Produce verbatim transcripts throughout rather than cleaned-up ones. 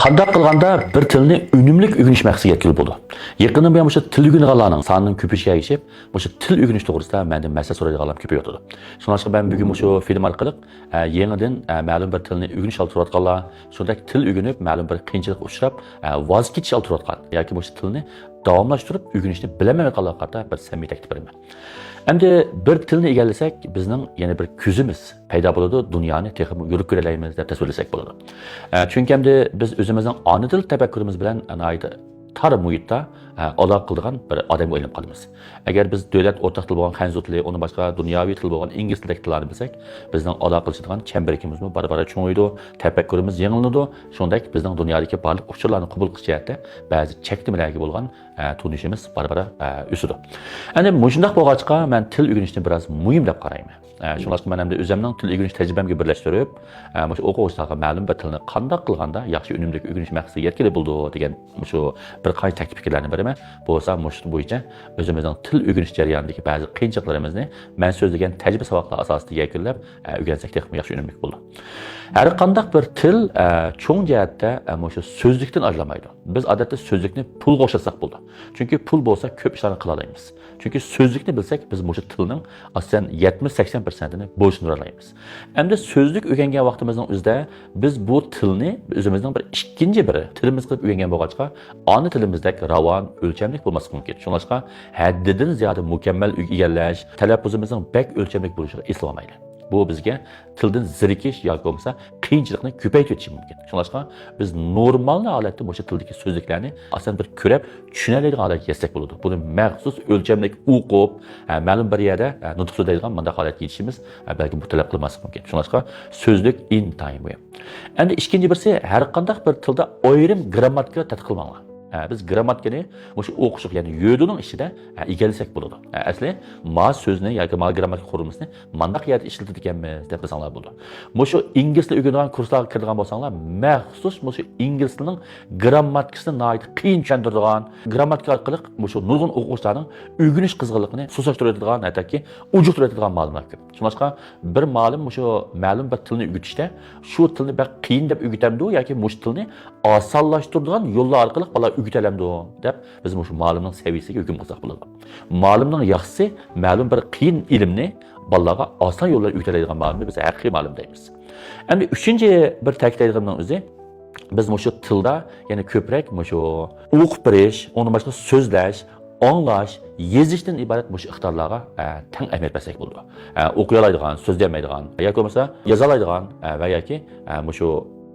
قانداق قىلغاندا بىر تىلنى ئۈنۈملۈك ئۆگىنىش مەقسىتىگە يەتكىلى بولىدۇ؟ يېقىندىن بۇيان مۇشۇ تىل ئۆگىنىدىغانلارنىڭ سانىنىڭ كۆپىيىشىگە ئەگىشىپ، مۇشۇ تىل ئۆگىنىش توغرىسىدا مەندىن مەسلىھەت سورايدىغانلار كۆپىيىۋاتىدۇ. شۇڭلاشقا مەن بۈگۈن مۇشۇ فىلىم ئارقىلىق، ئە، يېڭىدىن، ئە، مەلۇم بىر تىلنى ئۆگىنىش ئالدىدا تۇرۇۋاتقانلار، شۇنداق تىل ئۆگىنىپ، مەلۇم بىر قىيىنچىلىققا ئۇچراپ، ئە، ۋاز كېچىش ئالدىدا تۇرۇۋاتقان ياكى مۇشۇ تىلنى داۋاملاشتۇرۇپ ئۆگىنىشنى بىلەلمەيۋاتقانلارغا قارىتا بىر سەمىمىي تەكلىپ بېرىمەن. ئەمدى بىر تىلنى ئىگىلىسەك، بىزنىڭ يەنە بىر كۆزىمىز پەيدا بولىدۇ، دۇنيانى تېخىمۇ يورۇق كۆرەلەيمىز دەپ تەسۋىرلىسەك بولىدۇ. ئە، چۈنكى ئەمدى بىز ئۆزىمىزنىڭ ئانا تىل تەپەككۇرىمىز بىلەن ناھايىتى تار مۇھىتتا، ئە، ئالاقە قىلىدىغان بىر ئادەمگە ئايلىنىپ قالىمىز. ئەگەر بىز دۆلەت ئورتاق تىلى بولغان خەنزۇ تىلى، ئۇندىن باشقا دۇنياۋى تىل بولغان ئىنگلىز تىلىدەك تىللارنى بىلسەك، بىزنىڭ ئالاقىلىشىدىغان چەمبىرىكىمىزمۇ بارا-بارا چوڭىيىدۇ، تەپەككۇرىمىز يېڭىلىنىدۇ، شۇنداك بىزنىڭ دۇنيادىكى بارلىق ئۇچۇرلارنى قوبۇل قىلىش جەھەتتە بەزى چەكلىمىلەرگە بولغان، ئە، تونۇشىمىز بارا-بارا، ئە، ئۆسىدۇ. ئەمدى مۇشۇنداق بولغاچقا، مەن تىل ئۆگىنىشنى بىراز مۇھىم دەپ قارايمەن. ئە، شۇڭلاشقا مەن ئەمدى ئۆزۈمنىڭ تىل ئۆگىنىش تەجرىبەمگە بىرلەشتۈرۈپ، ئە، مۇشۇ ئوقۇغۇچىلارغا مەلۇم بىر تىلنى قانداق قىلغاندا ياخشى ئۈنۈملۈك ئۆگىنىش مەقسىتىگە يەتكىلى بولىدۇ دېگەن مۇشۇ بىر قانچە تەكلىپ پىكىرلەرنى بېرىمەن. بولسا مۇشۇ بويىچە ئۆزىمىزنىڭ تىل ئۆگىنىش جەريانىدىكى بەزى قىيىنچىلىقلىرىمىزنى مەن سۆزلىگەن تەجرىبە ساۋاقلار ئاساسىدا يەكۈنلەپ، ئە، ئۆگەنسەك تېخىمۇ ياخشى ئۈنۈملۈك بولىدۇ. ھەر قانداق بىر تىل، ئە، چوڭ جەھەتتە، ئە، مۇشۇ سۆزلۈكتىن ئايرىلمايدۇ. بىز ئادەتتە سۆزلۈكنى پۇلغا ئوخشاتساق بولىدۇ. چۈنكى پۇل بولسا كۆپ ئىشلارنى قىلالايمىز. چۈنكى سۆزلۈكنى بىلسەك، بىز مۇشۇ تىلنىڭ ئاساسەن يەتمىش سەكسەن پىرسەنتىنى بويسۇندۇرالايمىز. ئەمدى سۆزلۈك ئۆگەنگەن ۋاقتىمىزنىڭ ئۆزىدە بىز بۇ تىلنى ئۆزىمىزنىڭ بىر ئىككىنچى بىر تىلىمىز قىلىپ ئۆگەنگەن بولغاچقا، ئانا تىلىمىزدەك راۋان، ئۆلچەملىك بولماسلىقى مۇمكىن. شۇڭلاشقا ھەددىدىن زىيادە مۇكەممەل ئىگىلەش، تەلەپپۇزىمىزنىڭ بەك ئۆلچەملىك بولۇشىغا ئېسىلىۋالمايلى. بۇ بىزگە تىلدىن زېرىكىش ياكى بولمىسا قىيىنچىلىقنى كۆپەيتىۋېتىشى مۇمكىن. شۇڭلاشقا بىز نورمال ھالەتتە مۇشۇ تىلدىكى سۆزلۈكلەرنى ئاسان بىر كۆرۈپ چۈشىنەلەيدىغان ھالەتكە يەتسەك بولىدۇ. بۇنى مەخسۇس ئۆلچەملىك ئوقۇپ، ھە، مەلۇم بىر يەردە، ھە، نۇتۇق سۆزلەيدىغان مۇنداق ھالەتكە يېتىشىمىز، ھە، بەلكىم بۇ تەلەپ قىلماسلىقى مۇمكىن. شۇڭلاشقا سۆزلۈك ئىنتايىن مۇھىم. ئەمدى ئىككىنچى بىرسى، ھەر قانداق بىر تىلدا ئايرىم گىرامماتىكا تەتقىق قىلماڭلار. ھە، بىز گىرامماتىكىنى مۇشۇ ئوقۇشلۇق، يەنى يۆدىنىڭ ئىچىدە، ھە، ئىگىلىسەك بولىدۇ. ھە، ئەسلى ما سۆزنى ياكى ما گىرامماتىكا قۇرۇلمىسىنى مانداق يەردە ئىشلىتىدىكەنمىز دەپ بىلسەڭلار بولىدۇ. مۇشۇ ئىنگلىز تىلى ئۆگىنىدىغان كۇرسلارغا كىرىدىغان بولساڭلار، مەخسۇس مۇشۇ ئىنگلىز تىلىنىڭ گىرامماتىكىسىنى ناھايىتى قىيىن چۈشەندۈرىدىغان، گىرامماتىكا ئارقىلىق مۇشۇ نۇرغۇن ئوقۇغۇچىلارنىڭ ئۆگىنىش قىزغىنلىقىنى سۇسلاشتۇرۇۋېتىدىغان، ھەتتاكى ئوجۇقتۇرۇۋېتىدىغان مالۇملار كۆپ. شۇڭلاشقا بىر مالىم مۇشۇ مەلۇم بىر تىلنى ئۆگىتىشتە شۇ تىلنى بەك قىيىن دەپ ئۆگىتەمدۇ ياكى مۇشۇ تىلنى ئاسانلاشتۇرىدىغان يوللار ئارقىلىق بالىلارغا ئۆگىتەلەمدۇ دەپ بىز مۇشۇ مالىمنىڭ سەۋىيىسىگە ھۆكۈم قىلساق بولىدۇ. مالىمنىڭ ياخشىسى مەلۇم بىر قىيىن ئىلىمنى بالىلارغا ئاسان يوللار ئۆگىتەلەيدىغان مالىمنى بىز ھەقىقىي مالىم دەيمىز. ئەمدى ئۈچىنچى بىر تەكىتلەيدىغىنىمنىڭ ئۆزى، بىز مۇشۇ تىلدا يەنە كۆپرەك مۇشۇ ئوقۇپ بېرىش، ئۇنىڭ باشقا سۆزلەش، ئاڭلاش، يېزىشتىن ئىبارەت مۇشۇ ئىقتىدارلارغا، ئە، تەڭ ئەھمىيەت بەرسەك بولىدۇ. ئە، ئوقۇيالايدىغان، سۆزلىيەلمەيدىغان ياكى بولمىسا يازالايدىغان، ئە، ۋە ياكى، ئە، مۇشۇ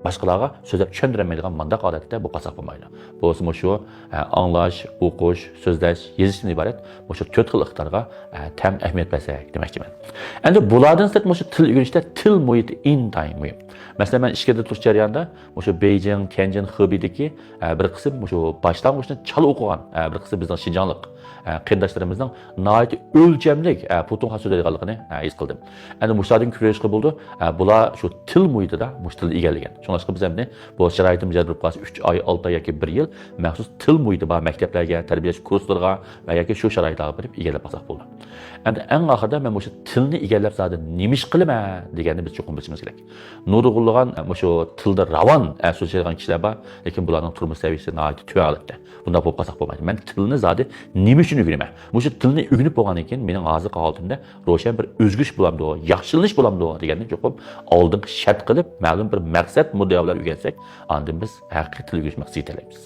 باشقىلارغا سۆزلەپ چۈشەندۈرەلمەيدىغان مۇنداق ھالەتتە بولۇپ قالساق بولمايدۇ. بولسا مۇشۇ، ئە، ئاڭلاش، ئوقۇش، سۆزلەش، يېزىشتىن ئىبارەت مۇشۇ تۆت خىل ئىقتىدارغا، ئە، تەڭ ئەھمىيەت بەرسەك دېمەكچىمەن. ئەمدى بۇلاردىن سىرت مۇشۇ تىل ئۆگىنىشتە تىل مۇھىتى ئىنتايىن مۇھىم. مەسىلەن، مەن ئىچكىرىدە تۇرۇش جەريانىدا مۇشۇ بېيجىڭ، تيەنجىن، خېبېيدىكى، ئە، بىر قىسىم مۇشۇ باشلانغۇچنى چالا ئوقۇغان، ئە، بىر قىسىم بىزنىڭ شىنجاڭلىق، ئە، قېرىنداشلىرىمىزنىڭ ناھايىتى ئۆلچەملىك، ئە، پۇتۇڭخۇا سۆزلەيدىغانلىقىنى، ئە، ھېس قىلدىم. ئەمدى مۇشۇلاردىن كۆرۈۋېلىشقا بولىدۇ، ئە، بۇلار شۇ تىل مۇھىتىدا مۇشۇ تىلنى ئىگىلىگەن. شۇڭلاشقا بىز ئەمدى بۇ شارائىتىمىز يار بېرىپ قالسا، ئۈچ ئاي، ئالتە ئاي ياكى بىر يىل مەخسۇس تىل مۇھىتى بار مەكتەپلەرگە، تەربىيەلەش كۇرسلىرىغا ۋە ياكى شۇ شارائىتلارغا بېرىپ ئىگىلەپ باقساق بولىدۇ. ئەمدى ئەڭ ئاخىرىدا مەن مۇشۇ تىلنى ئىگىلەپ زادى نېمە ئىش قىلىمەن دېگەننى بىز چوقۇم بىلىشىمىز كېرەك. نۇرغۇنلىغان، ئە، مۇشۇ تىلدا راۋان، ئە، سۆزلەيدىغان كىشىلەر بار، لېكىن بۇلارنىڭ تۇرمۇش سەۋىيەسى ناھايىتى تۆۋەن ھالەتتە. بۇنداق بولۇپ قالساق بولمايدۇ. مەن تىلنى زادى نېمە ئۈچۈن ئۆگىنىمەن؟ مۇشۇ تىلنى ئۆگىنىپ بولغاندىن كېيىن مېنىڭ ھازىرقى ھالىتىمدە روشەن بىر ئۆزگىرىش بولامدۇ، ياخشىلىنىش بولامدۇ دېگەننى چوقۇم ئالدىنقى شەرت قىلىپ، مەلۇم بىر مەقسەت مۇددىئا بىلەن ئۆگەنسەك، ئاندىن بىز ھەقىقىي تىل ئۆگىنىش مەقسىتىگە يېتەلەيمىز.